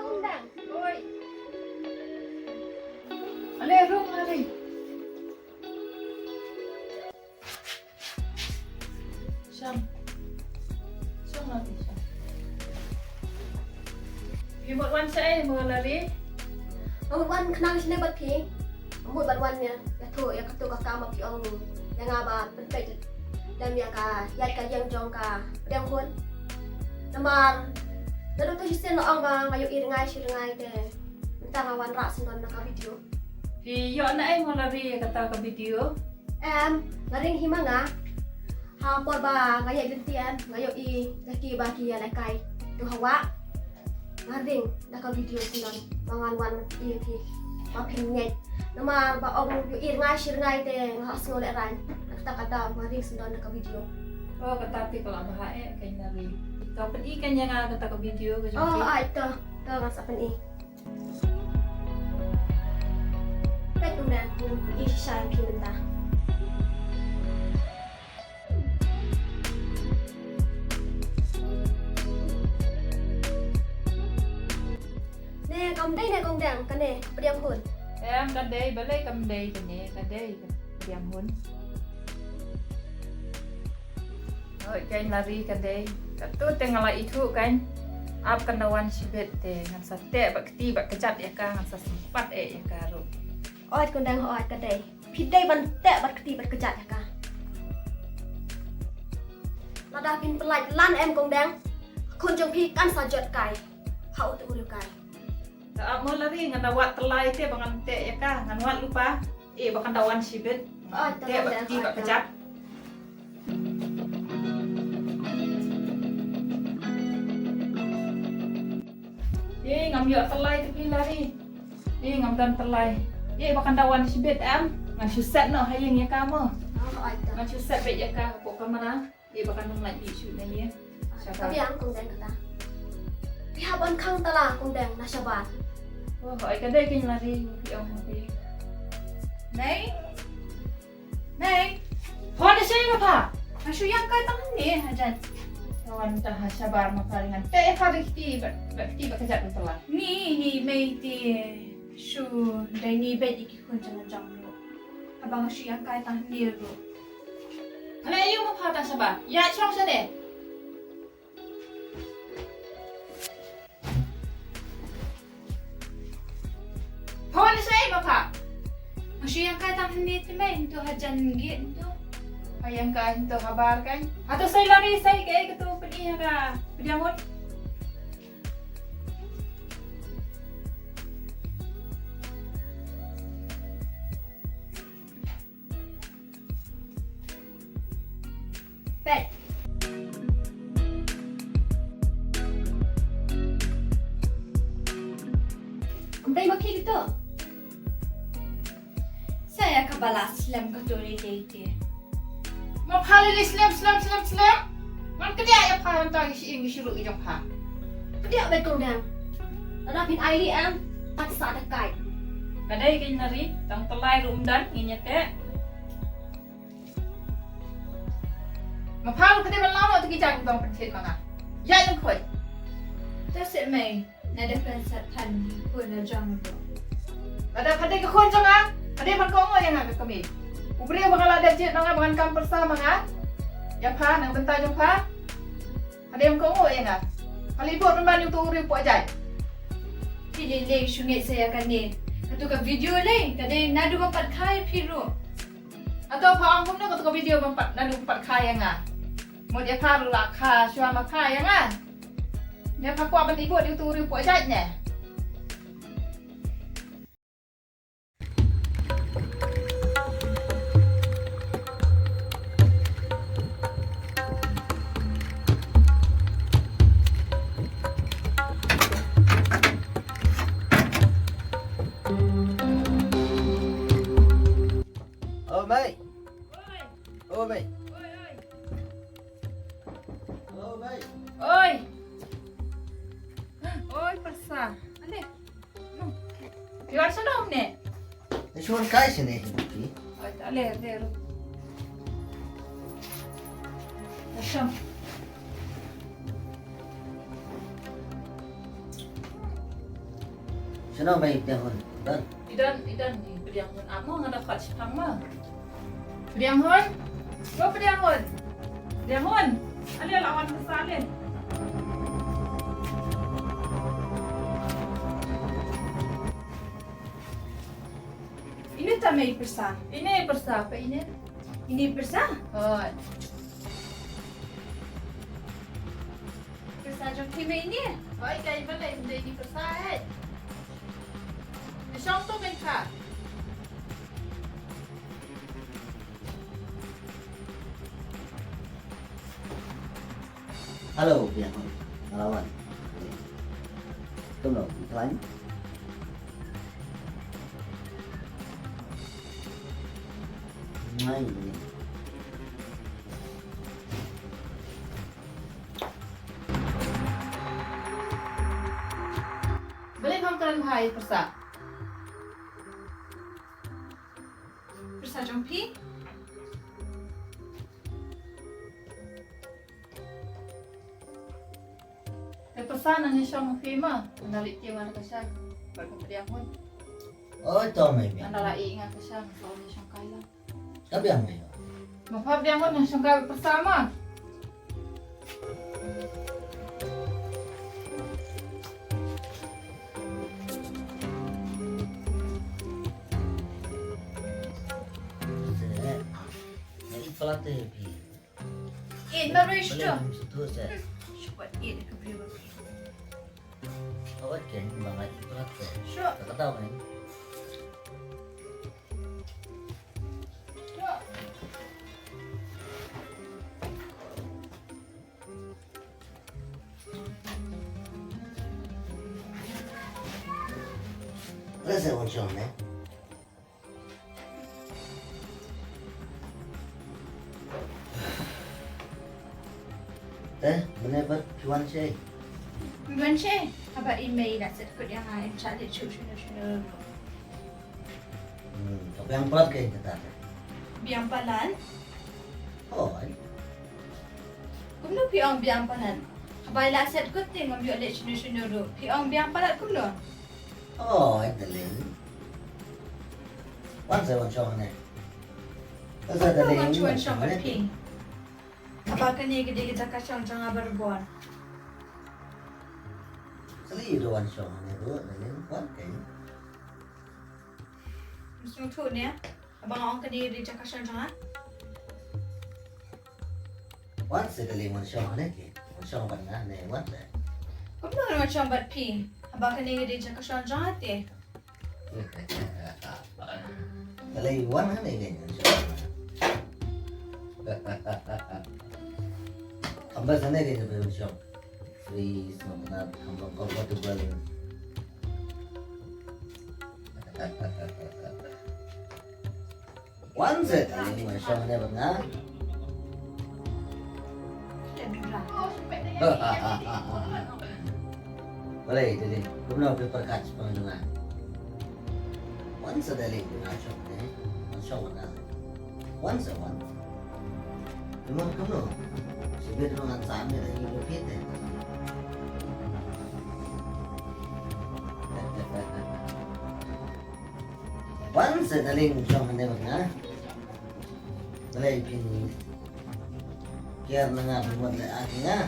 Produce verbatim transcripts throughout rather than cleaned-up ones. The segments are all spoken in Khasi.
Kong Dang. Oi. Ale, rung, ale. Shong. Shong, ale, shong. Phi mut wan shaei mo Lari? Nga mut wan khnang shane bad phi. Nga mut bad wan ïa, ïathuh ïa katu ka kam ba phi ong ïa nga ba pynpeit lem ïa ka ïaid ka ïeng jong ka pdiang khun. Namar naduh tu shisien la ong ba nga ïohi rngai shi rngai te mynta nga wanrah syndon na ka video. Phi ïoh naei mo Lari ïa kata ka video? Em, nga ring hi ma nga. Ha por ba nga ïaid lynti em, nga ïohi ïa ki ba ki ïalehkai tu ha wah. Nga ring da ka video syndon ba ngan wan ïa phi ba phin ngeit. Namar ba ong ïohi rngai shi rngai te nga sngew lehraiñ. Kata kata nga ring syndon da ka video. Oh, kata te ka la bha eh, kan Lari. To pyni kan ïa nga kata ka video ka jong phi. Oh, ai to. To ngan sa pyni. Peit kumne, ngan pyni shisha ïa phi mynta. Ne, kam dei ne Kong Dang, kane pdiang khun? Em, ka dei, balei kam dei kane, ka dei pdiang khun. Hooid kan Lari, ka dei. Katto te nga la ithuh kan. Ap kan da wan shibit te ngan sa teh bad kti bad kjat ïa ka, ngan sa sympat eh ïa ka ruh. Hooid Kong Dang, hooid ka dei. Phi dei ban teh bad kti bad kjat ïa ka. Lada phin pyllait lan em Kong Dang, khun jong phi kan sa jot kai ha utu u riew kai. Te ap mo Lari, ngan da wad tyllai te ba ngan teh ïa ka, ngan wad lypa. Eh, ba kan da wan shibit. Oh, teh bad kti bad kjat. Eh, ngam ïoh tyllai te phi Lari. Eh, ngam don tyllai. Eh, ba kan da wan shibit em. Ngan shu set noh ha ïing ïa ka mo. Ngan shu set beit ïa ka hapoh kamra. Ïa ba kan ym lah ïoh shuh na ïa. Shabar. Ka biang Kong Dang kata. Phi hap ban khang tala Kong Dang na shabar. Oh, hooid ka dei kan Lari, phi ong phi. Mei. Mei. Hooid, da shei ma pha. Nga shu ïaid kai tang ne hajan. Wan ta ha shabar ma pha ngan teh ïa pha da kti bad, bad kti bad kjat tala. Ni, ni mei te shu dei ni bad ïa ki khun jong nga jong ruh. Haba nga shu ïaid kai tang ne ruh. Ale ïa ma pha tang shabar. Ïa shong shane. Pha wan shane ma pha. Nga shu ïaid kai tang ne te mei, nto hajan gate nto. Pha ïaid kai nto habar kan. Hato sei Lari sei kaei kato pyni ha ka pdiang khun. Peit. Ym dei ma phi kito. Sa ïa kaba la slem kato lei lei te. Ma pha lei lei slem slem slem slem. Ngan kdiah ïa pha mynta ki shi ïing ki shi ruh ki jong pha. Kdiah beit Kong Dang. Lada phin ai lih em, pat sa da kai. Ka dei kein Lari, tang tyllai ruh ym don, ngin ïa teh. Ma pha ruh ka dei ban lam noh te ki jaiñ ba pynthit ma nga. Ïaid lynkhoi. To seh mei, nga dei ban sa than ki khun la jong ruh. Lada pha dei ka khun jong nga, pha dei ban kohnguh ïa nga ka kmie. U briew ba nga la dep jied ma nga ba ngan kam pyrsa ma nga. Ïa pha na ka bynta jong pha. Pha dei ban kohnguh ïa nga. Pha leit bud mynban ïa uto u riew poh jait. Phi lei lei shu ngeit sa ïa kane. Kato ka video lei, ka dei naduh ba pat kha ïa phi ruh. Hato pha ong kumno kato ka video ba pat, naduh ba pat kha ïa nga. Mut ïa pha ruh la kha shuwa ma kha ïa nga. Ne pha kwah ban leit bud ïa uto u riew poh jait ne. O mei. O mei. O mei. Oi. Oi, pyrsa. Ane. Phi wan shano ne? Nga shu wan kai shane hi phi. Oi, ta le, le, ru. Asham. Shano ba i pdiang hun? Don. I don, i don, i pdiang hun. Amo nga da pat shipang ma. Pdiang hun. Ko pdiang hun. Pdiang hun. Ale la wan pyrsa ale. Ine ta mei pyrsa. Ine pyrsa pa ine. Ine pyrsa. Hoi. Pyrsa jong phi mei ine. Hoi kai ba lai mdei ine pyrsa hei. Shong to mei ka. Hello, pdiang hun. Nga la wan. Kumno, phi khlaiñ? Ngai ni. Balei pham kren bha ïa pyrsa? Pyrsa jong phi? Te pyrsa nang ïashong phi ma, nang leit ïa nga ka sha, bad ka pdiang hun. Oi, to mei mei. Nang la ïa nga ka sha, nang ïashong kai la. Ka pdiang mei. Ma pha pdiang hun nang shong kai pyrsa ma. Nang i pala te phi. Eh, ma rei shto. Shuwa, eh, ka briew. Awat ken, ma ngai i pala te. Sure. Ka kata wen. Rasa wan shong ne. Te, mynne pat phi wan shei? Wan shei, haba i mei la set kut ïa nga, im shah leit shuh shuh shuh. Hmm, ka biang palat ka ïa kata. Biang palat? Hooid. Kumno phi ong biang palat? Haba i la set kut te ngam ïoh leit shuh shuh ruh. Phi ong biang palat kumno? Hooid, darling. Wan sa wan shong ne. Wan sa, darling. Wan shong bad phi. Haba kane ka dei ka jaka shong jong nga barabor. Sali ïa u wan shong ne ruh, darling, wan kein. Sngewthuh ne, haba nga ong kane ka dei ka jaka shong jong nga. Wan sa, darling, wan shong ne kein. Wan shong bad nga ne, wan sa. Kumno wan shong bad phi? Haba kane ka dei ka jaka shong jong nga te. Te lei wan hangne kein. Kam bha hangne kein, te phi wan shong. Free, sngewtynnat, kam long comfortable. Wan sa, darling, wan shong hangne bad nga. Balei, darling, kumno phi pyrkhat shaphang jong nga? Wan sa, darling, bad nga shong hangne. Wan shong bad nga. Wan sa, wan. Kumno, kumno? Shibit ruh ngan sah miet ïa ki lupit eh. Wan sa, darling, shong hangne bad nga. Balei phin kiar na nga, phi mut leh ïa nga?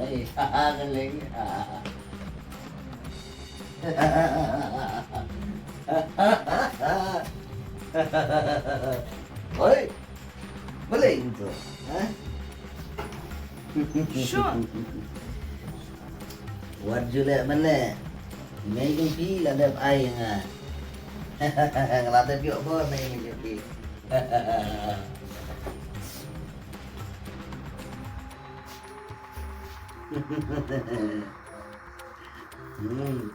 Hei, darling. Hoi. Balei kumto, ha? Sure. Wat ju leh ban leh. Mei jong phi la dep ai nga. Nga la dep ïoh bor na ïing jong phi. Hmm.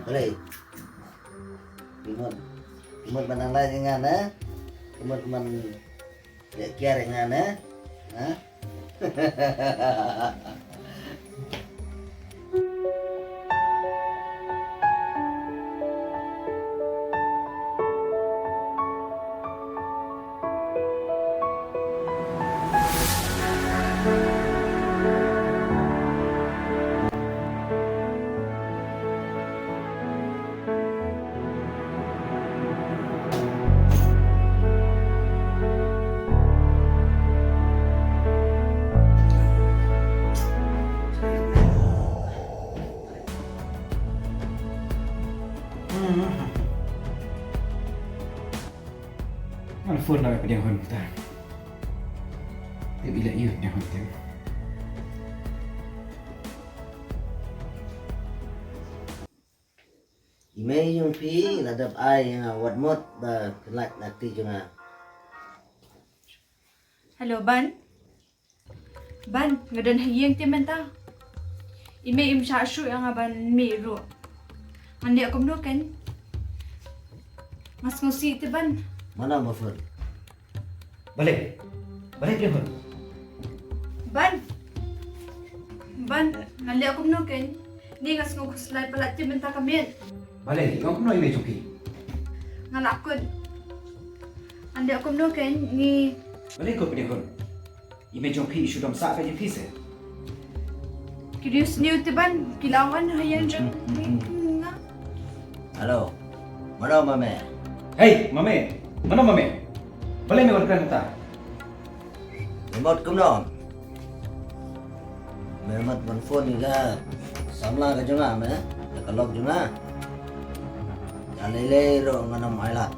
Balei? Phi mut, phi mut ban nang lait ïa nga ne? Phi mut ban leh kiar ïa nga ne? Ha? Pun na pdiang hon ta. Tip ila iu pdiang hon tip. I mei jong phi la dep ai ïa nga wat mut ba pynlait na kti jong nga. Hello Ban. Ban, nga don ha ïing te mynta. I mei im shah shuh ïa nga ban mih ruh. Ngan leh kumno kein? Nga sngewsih te Ban. Mana ma phone? Balei? Balei phi hon? Ban. Ban, ngan leh kumno kein? Ni nga sngew khuslai palat te mynta ka miet. Balei? Nga kumno i mei jong phi? Nga la kut. Ngan leh kumno kein? Ni. Balei kut phi hon? I mei jong phi i shu dom sah ka jong phi se. Ki riewsniew te Ban, ki la wan ha ïing jong nga. Hello. Mano mame? Hei, mame. Mano mame? Balei me wan kren ta? Me mut kumno? Me mut ban phone ïa ka samla ka jong nga me, ïa ka lok jong nga. Ïa lei lei ruh ngan ym ailad.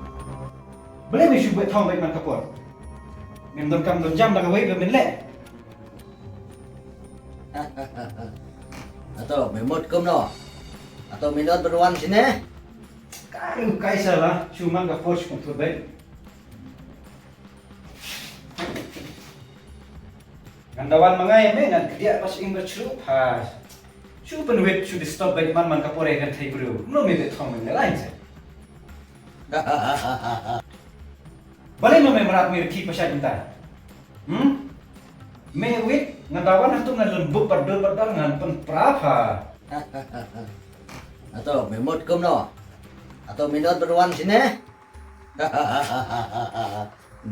Balei me shu beit thong beit man ka por? Mem don kam don jam da kawei ba men leh. Ato me mut kumno? Ato me don ban wan shane? Ka ru kai sa la, shu man ka por shu kumto beit. Ngan da wan ma nga ïa me ngan kdiah ba shu ing ba chrup ha. Shu pynwit shu disturb beit man man ka por ïa kan thei briew. Mno me beit thong me ngai lain se. Balei ma me mrad me rkhie pashai mynta? Hmm? Me wit ngan da wan hato ngan lynbuk bad dur bad dar ngan pynpra pha. Ato me mut kumno? Ato me don ban wan shane?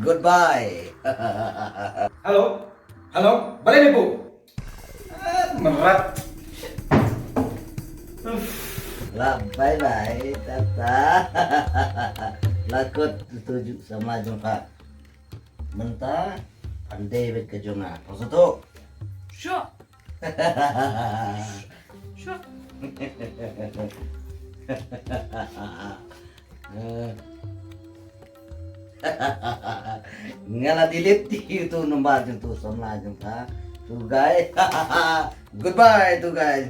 Goodbye. Hello. Hello. Balei me buh? Ah, mrad. Uff. La bye bye, tata. La kut tu ju samla jong pha. Mynta phan dei beit ka jong nga. Pha satu. Shuh. Shuh. Nga la delete ïa utu number jong utu samla jong pha. Tu guy. Goodbye tu guy.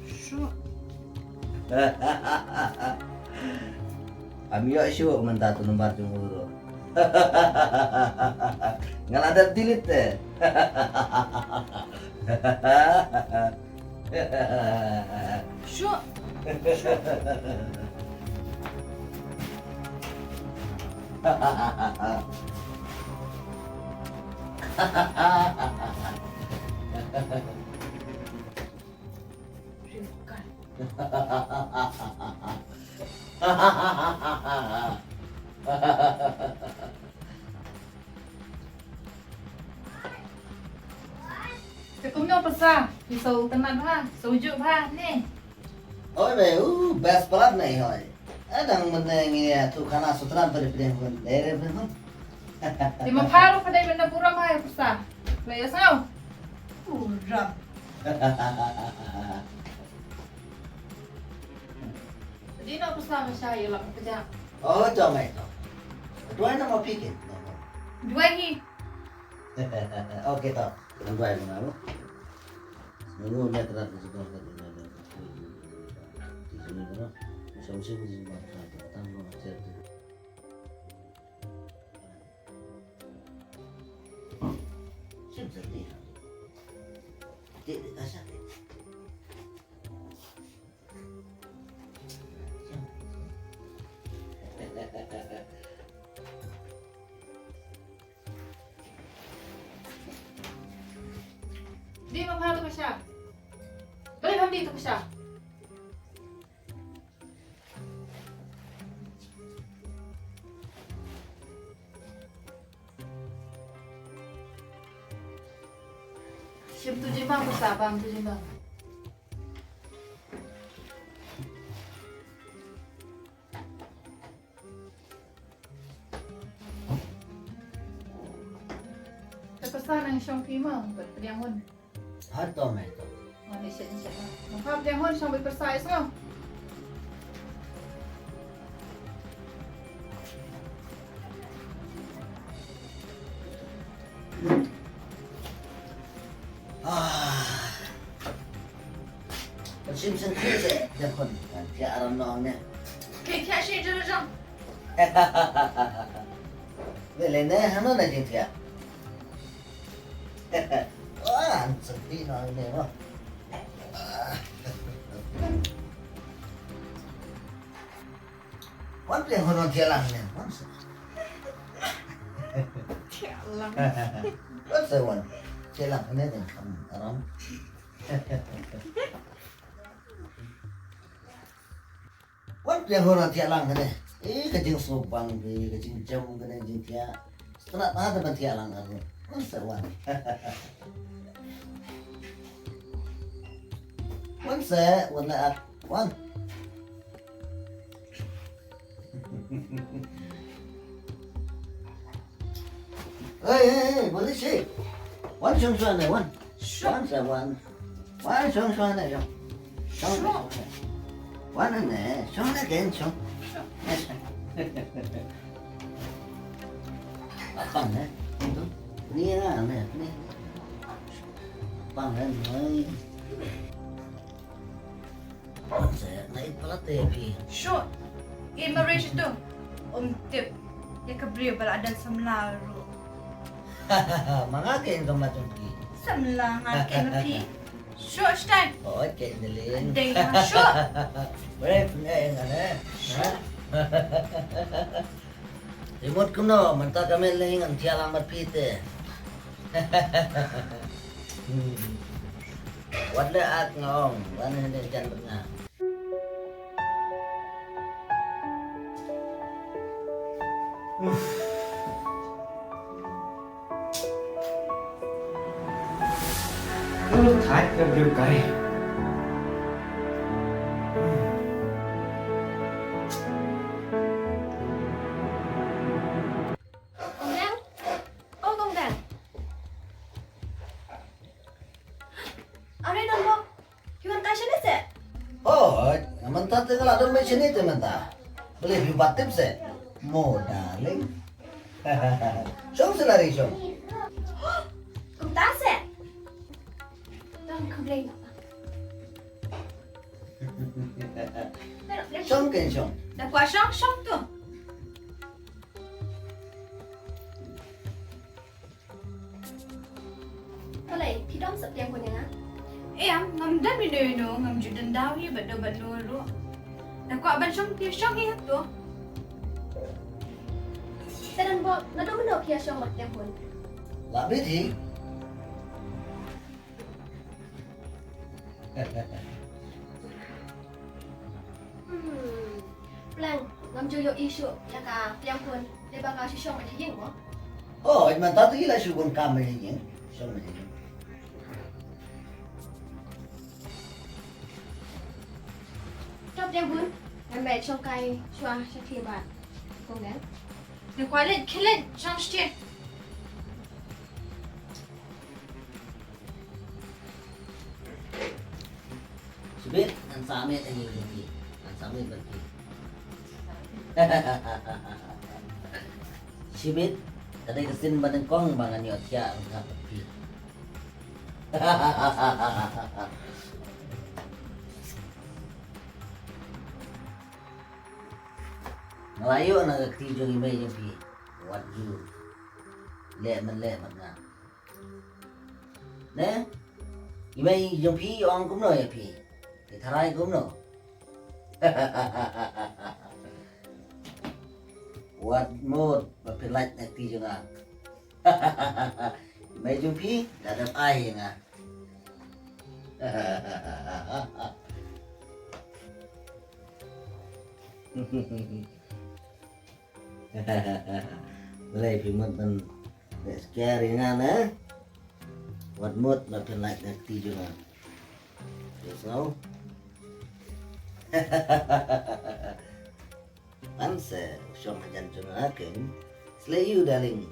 Shuh. Am ïoh shuh mynta tu number jong u ruh. Nga la dep delete te. Shuh. Shuh. Te kumno pasa? Phi sngewtynnat bha, sngewjuh bha ne? Hoi be, u best palat ne hoi. Eh, dang mynne ngi ïathuh khana sngewtynnat ba dei pdeng hun, dei re pdeng hun. Te ma pha ruh pha dei ban da burom ha ïa pasa. Phi la ïohsngew? Burom. Te dei noh pasa ma sha ïa lap ka ja. Oh, to ngai to. Duwai na ma phi kin. Duwai hi. Okay to. Ngan duwai ma nga ruh. Ngan ruh ïa ka rat ka jubor ka duwai. Ti sini ruh. Sa usim ni ma ka tang ruh cer. Sim sa ti. Ti ti asa ti. Dei ma pha to ka sha. Dei ma pha to ka sha. Shim tu jingbam pasa, bam tu jingbam. Te pasa nang shong phi ma, bad pdiang hun. Ha to me to. Mane shet shet ma. Ma pha pdiang hun shong bad pasa ïa sngew. Shim shim khie se, jang khun. Kan thiah aram noh ne. Khie thiah shi jong jong. Be le ne, hano na jingthiah. Wah, an senti noh ne mo. Wan pia hono thiah lang ne, wan se. Thiah lang. Wan se wan. Thiah lang ne, ne, kam aram. Wan pia hura thiah lang kane. Eh, ka jingsngewbang phi, ka jingjam kane jingthiah. Kane ta ban thiah lang arngut. Wan se wan. Wan se, wan la at. Wan. Hey, hey, hey, what is it? Wan shong shong ne, wan. Shong. Wan se wan. Wan shong shong ne, shong. Shong. Shong. Wan ne, shong ne ken shong. Shong. Apang ne. Itu. Ni na ne, ni. Apang ne, ni. Wan se, nga ïeit palat ïa phi. Shuh. Ïeit marwei shuh tu. Ym tip ïa ka briew ba la don samla ruh. Ma nga keiñ ka mat jong phi. Samla nga keiñ ma phi. Shuh, shtai. Hooid keiñ darling. Dei nga shuh. Brave ne nga ne. Ha? Shuh. Phi mut kumno, mynta ka miet lei ngan thiah lang bad phi te. Hmm. Wat leh ak nga ong, wan hynrei jan bad nga. Uf. Uf, thait ka briew kai. Kong Dang. Oh, Kong Dang. Are Donbok. Phi wan kai shane se? Oh, nga mynta te nga la don beit shane te mynta. Balei phi bat tip se? Mo darling. Shong se lari shong. Kumta se. Don khublei noh. Shong ken shong. Da kwah shong shong tu. Balei, phi dom sep Tiang Hun ïa nga? Em, ngam dom ïa no ïa no, ngam ju dang daw hi bad no bad no ruh. Da kwah ban shong phi shong hi hato. Te Donbok, naduh mynno phi ïa shong bad Tiang Hun? Lah bit hi. Hmm. Pleng, ngam ju ïohi shuh ïa ka Tiang Hun, lei ba nga shu shong beit ha ïing mo? Oh, mynta te i la shu bun kam beit ha ïing, shong beit ha ïing. To Tiang Hun, ngam beit shong kai shuwa sha khlieh bad Kong Dang. Te kwah leit, khie leit, shong shatei. Shibit, ngan sa miet ha ïing jong phi. Ngan sa miet bad phi. Shibit, ka dei ka sien ba nyngkong ba ngan ïoh thiah ryngkat bad phi. Nga la ïoh na ka kti jong i mei jong phi. Wat ju leh men leh bad nga. Ne? I mei jong phi i ong kumno ïa phi? I tharai kumno? Wat mut ba phi lait na kti jong nga. I mei jong phi da dep ai ïa nga. Balei phi mut ban leh scare ïa nga ne? Wat mut ba phin lait na kti jong nga. Phi sngew? Ngan sa shong hajan jong nga keiñ. Sleh ïa u darling.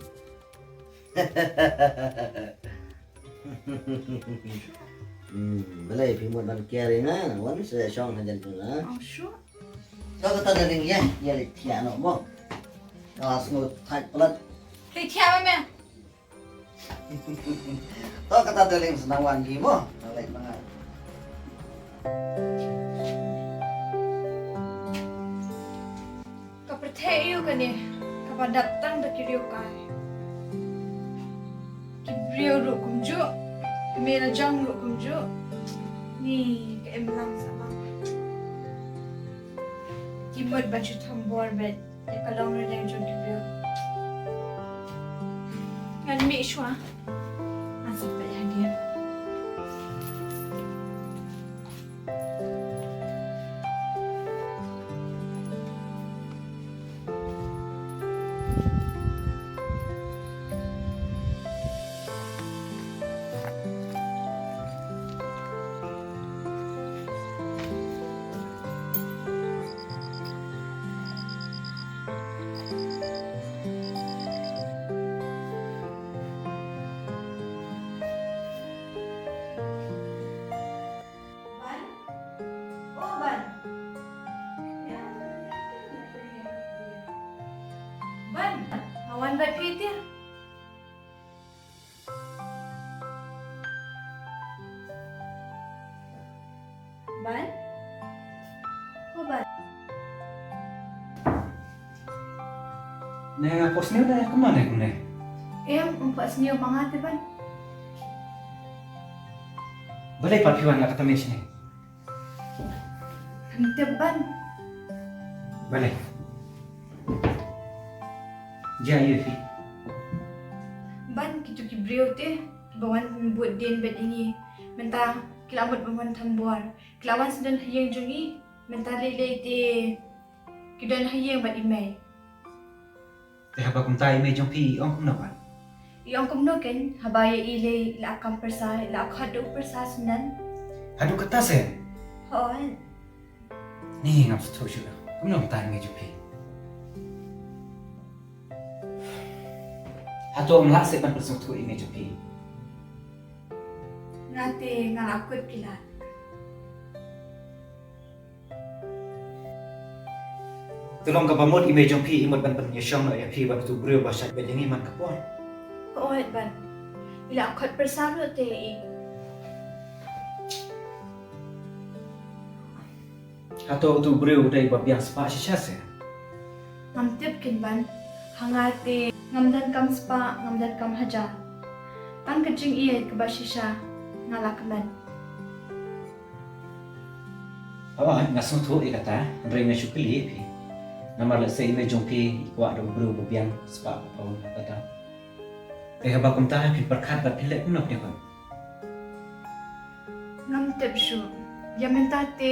Hmm, balei phi mut ban care ïa nga? Wan sa shong hajan jong nga. Oh, sure. To kata darling ïa, ïa leit thiah noh mo. Ka la sngewthuh palat. Leit thiah me me. To kata darling sa nang wan hi mo. Nang leit ma nga. Te ïoh kane, kaba dap tang da ki riew kai. Ki briew ruh kumjuh, ki mei lajong ruh kumjuh. Ni ka imlang sa bang. Ki mut ban shu thombor bad ïa ka long rynïeng jong ki briew. Ngan mih shuwa. Ngan sa peit hadien. Ban? Oh, Ban. Ban, nga wan bad phi te. Ban? Ko Ban? Ne nga pos ne ne kumne kumne. Em, um pas ne manga te Ban. Balei pat phi wan la kata me shane? Ngam tip Ban. Balei? Jia ïa phi. Ban, kito ki briew te kiba wan bud dien bad ïa ngi mynta ki la mut ban wan thombor. Ki la wan sdang ha ïing jong ngi mynta lei lei te ki don ha ïing bad i mei. Te haba kumta i mei jong phi i ong kumno pat? I ong kumno ken, haba ïa i lei i la kam pyrsa, i la khot da u pyrsa sdang. Haduh kata se? Hooid. Ni ngam sngewthuh shuh. Kumno kumta i mei jong phi? Hato ngam lah seh ban pynsngewthuh i mei jong phi? Nga te nga la kut ki lad. Te long kaba mut i mei jong phi i mut ban pynïashong noh ïa phi bad utu u briew ba shait beit ïa ngi man ka por. Hooid Ban. I la khot pyrsa ruh te i. Hato utu u briew u dei ba biang spah shisha se? Ngam tip ken Ban. Ha nga te ngam donkam spah, ngam donkam hajar. Tang ka jingïeit kaba shisha nga la kmen. Hooid, nga sngewthuh ïa kata, hynrei nga shu kylli ïa phi. Namar lehse i mei jong phi i kwah da u briew ba biang spah ba paw kata. Te haba kumta phin pyrkhat bad phin leh kumno phi khun? Ngam tip shuh. Ïa mynta te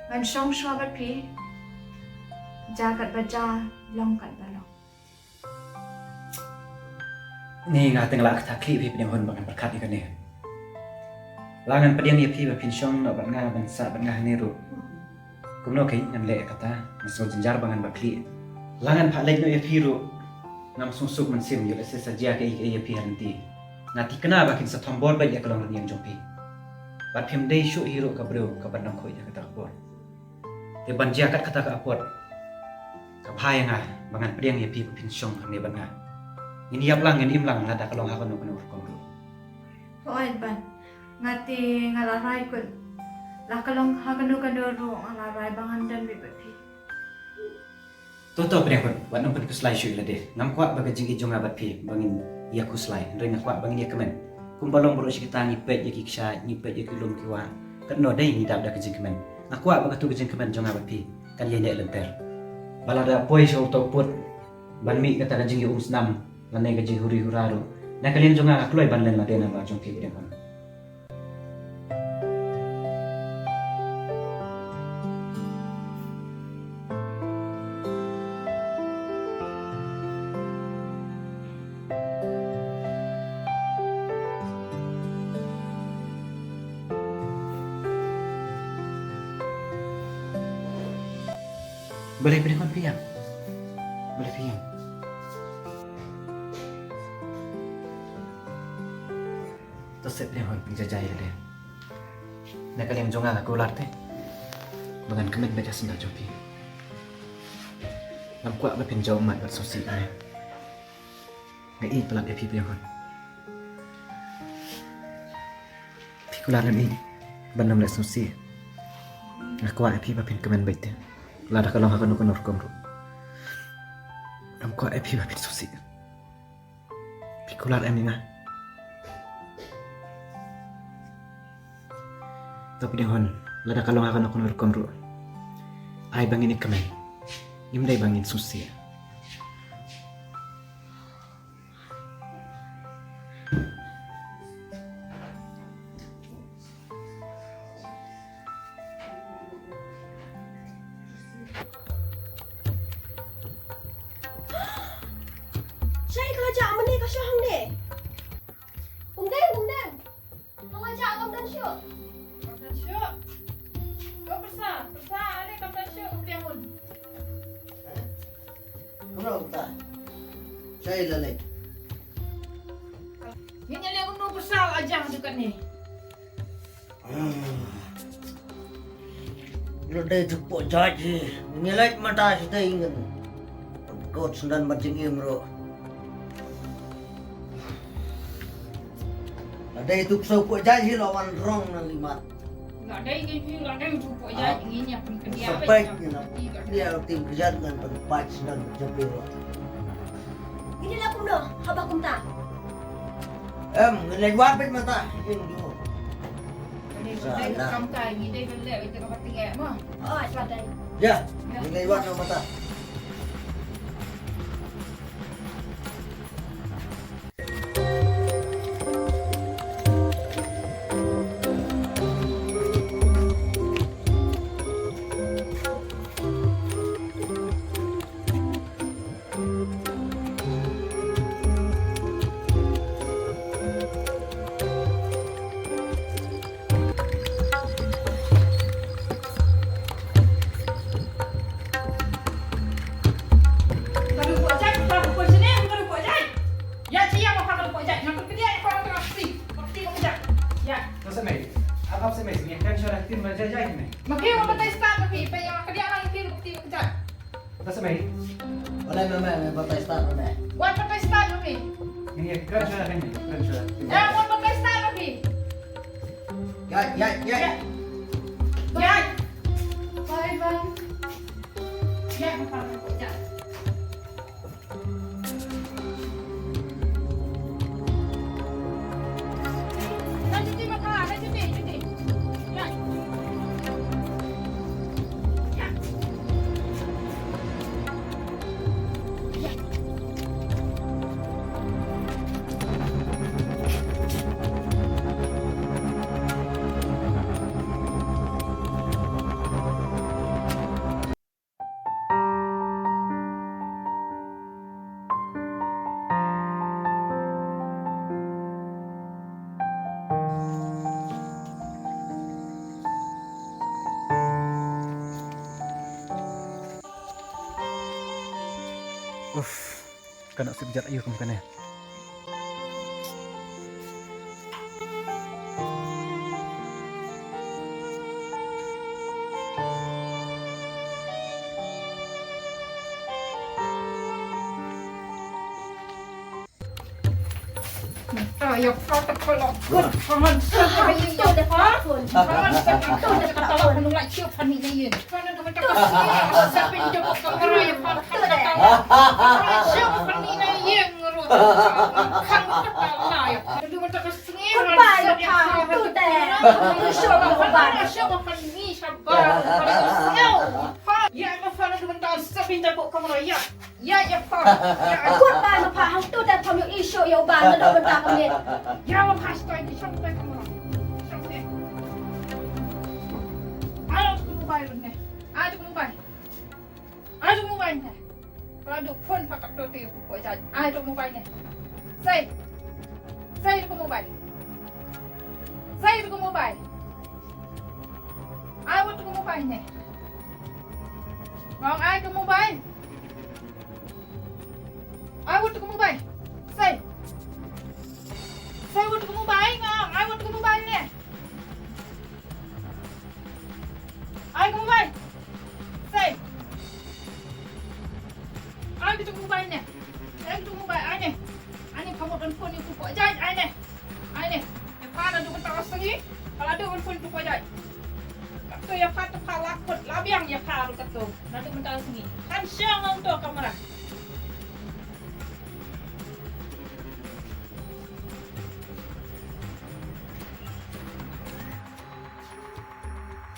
ngan shong shuwa bad phi. Ja katba ja, long katba long. Ni nga te nga la kata khlieh phi pdiang hun ba ngan pyrkhat ïa kane. La ngan pdiang ïa phi ba phin shong noh bad nga ban sah bad nga hangne ruh. Kumno kein ngan leh ïa kata, nga sngew jynjar ba ngan bad khlieh. La ngan phah leit noh ïa phi ruh ngam sngewsuk mynsiem ïa lehse sa jia kaei kaei ïa phi ha lynti. Nga thikna ba kin sa thombor beit ïa ka long rynïeng jong phi. Bad phim dei shuh hi ruh ka briew kaban nang khuid ïa kata ka por. Te ban jia kat kata ka apot ka bha ïa nga ba ngan pdiang ïa phi ba phin shong hangne bad nga. Ngin ïap lang ngin im lang lada ka long ha kano kano rukom ruh. Hooid Ban, nga te nga la rai kut. La ka long ha kano kano ruh nga la rai ba ngan don beit bad phi. To to pdiang khun, wat nym pynkhuslai shuh ïa lade. Ngam kwah ba ka jingïeit jong nga bad phi ba ngin ïakhuslai, hynrei nga kwah ba ngin ïakmen. Kumba long baroh shi katta ngi peit ïa ki kshaid, ngi peit ïa ki lum ki wah. Katno dei ngi dap da ka jingkmen. Nga kwah ba katu ka jingkmen jong nga bad phi kan ïaineh lynter. Ba lada poi sha uto u pud ban mih kata ka jingïaumsnam lane ka jinghuri hura ruh, na ka liang jong nga nga kloi ban len lade namar jong phi pdiang khun. Balei pdiang khun phi ïam? Balei phi ïam? To sep leh hon pynjaijai leh. Na ka liang jong nga nga kular te ba ngan kmen bad ka sngewsih jong phi. Ngam kwah ba phin jaw ummat bad sngewsih ne. Nga ïeit palat ïa phi phi hon. Phi kular lem ïeit ban nym leh sngewsih. Nga kwah ïa phi ba phin kmen bad te. Lada ka long ha kano kano rukom ruh. Ba e phi ba phi sngewsih. Phi kular em ïa nga. To phi dang hon, lada ka long ha kano kano rukom ruh, ai ba ngin ïa kmen. Ngim dei ba ngin sngewsih. Shai ka la jah mynne ka shoh hangne. Kumdeng, kumdeng. Ka la jah kam don shuh. Kam don shuh. Ko pyrsa, pyrsa ale kam don shuh kumdeng un. Kumno kumta? Shai la leit. Ngin ïa leh kumno pyrsa la jah tu katne. Lada dei tu pok jait hi, ngi leit mynta shatei ngan kot syndan bad jingim ruh. Lada dei tu pok jait hi la wan rong na limat. Lada dei ngi phi, lada dei tu pok jait ngi ïa pynkyndit. Sampai ngi na. Dia tim kejat ngan pynpait syndan bad jingim ruh. Ngi leh kumno haba kumta? Em, ngi leit wad beit mynta. Ïa, ngi dei ban leh ïa ka ba tieng mo. Oh, sladai. Ïa, ngi leit wad noh mynta. Ka dei pok jait, ka dei pok jait, ka dei pok jait. Ïa, ci ïa, ma ka dei pok jait. Nga kyndiah ïa ka orang tengah sih. Pok ti pok jait. Ïa. To sa mei. Ap ap sa mei, sini kan suara tim raja jait mei. Ma phi wan batai start ma phi, phi ïa ma kyndiah lang phi pok ti pok jait. To sa mei. Wala mei mei mei batai start mei. Wan batai start ma phi. Ini kan suara kan ni, kan suara. Eh, wan batai start ma phi. Jait, jait, jait. Jait. Bye bye. Jait, ma phi pok jait. Uff. Ka nang shu bjat aïu kum kane. Ïa, ïa, pa. Ïa, ïa. Kut ba ma pha hangtu te pham ïoh i shuh ïa u ba naduh mynta ka miet. Ïa, ma pha stai ki shong te kamra. Shong te. Ai to ka mobile ne. Ai to ka mobile. Ai to ka mobile ne. Pala du phone pha kap to te ku ko jait. Ai to ka mobile ne. Sei. Sei to ka mobile. Sei to ka mobile. Ai wat to ka mobile ne. Ngong ai to ka mobile. Ai wat ka mobile. Sei. Sei wat ka mobile nga. Ai wat ka mobile ne. Ai ka mobile. Sei. Ai ka mobile ne. Ai ka mobile ai ne. Ai ne ka mobile phone ïa u pok jait ai ne. Ai ne. Ïa pha naduh mynta ka sngi. Ka la dei ban phone ïa u pok jait. Kato ïa pha te pha la kut la biang ïa pha ruh kato. Naduh mynta ka sngi. Kan shong hangto kamra.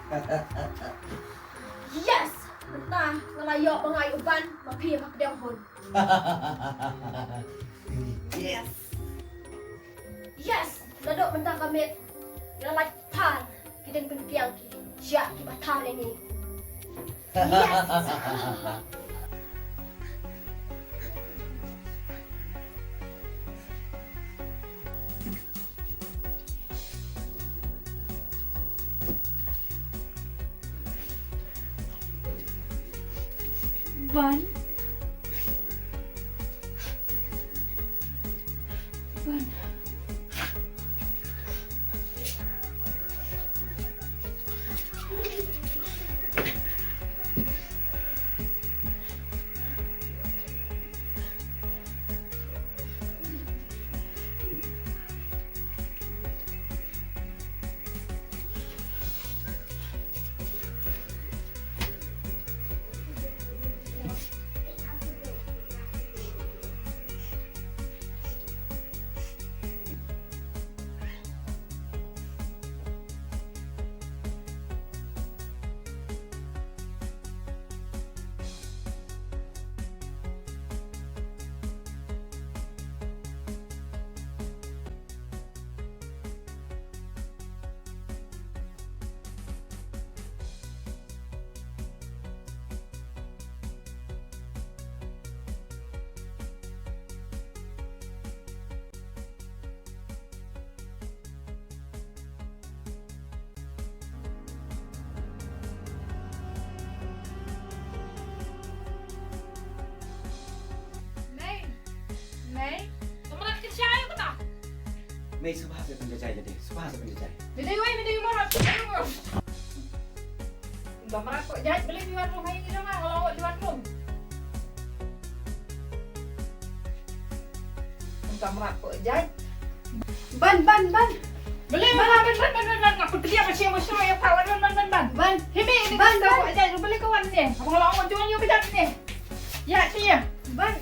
Yes! Mynta nga la ïoh ba nga ïoh ban ma phi ha ka pdeng hun. Yes! Yes! Naduh mynta ka miet nga la phah ki dang pynbiang ki sha ki ba thaw leni. Yes! Ban. Ban. Mei. Mei. Ka mrad ka jai ka ta. Mei, sngewbha sa pynjajai lade. Sngewbha sa pynjajai. Lade wei, lade wei mrad. Ka mrad ko jai, beli di warung hai ni dong, kalau di warung. Ka mrad ko jai. Ban, ban, ban. Beli ban, ban, ban, ban, ban, ban. Aku beli apa sih, masuk ya, Pak. Ban, ban, ban, ban, ban. Ban. Himi, ini ban, ban. Ko jai, beli kawan ni. Abang kalau mau jual, yuk, pecat ni. Ya, sini ya. Ban.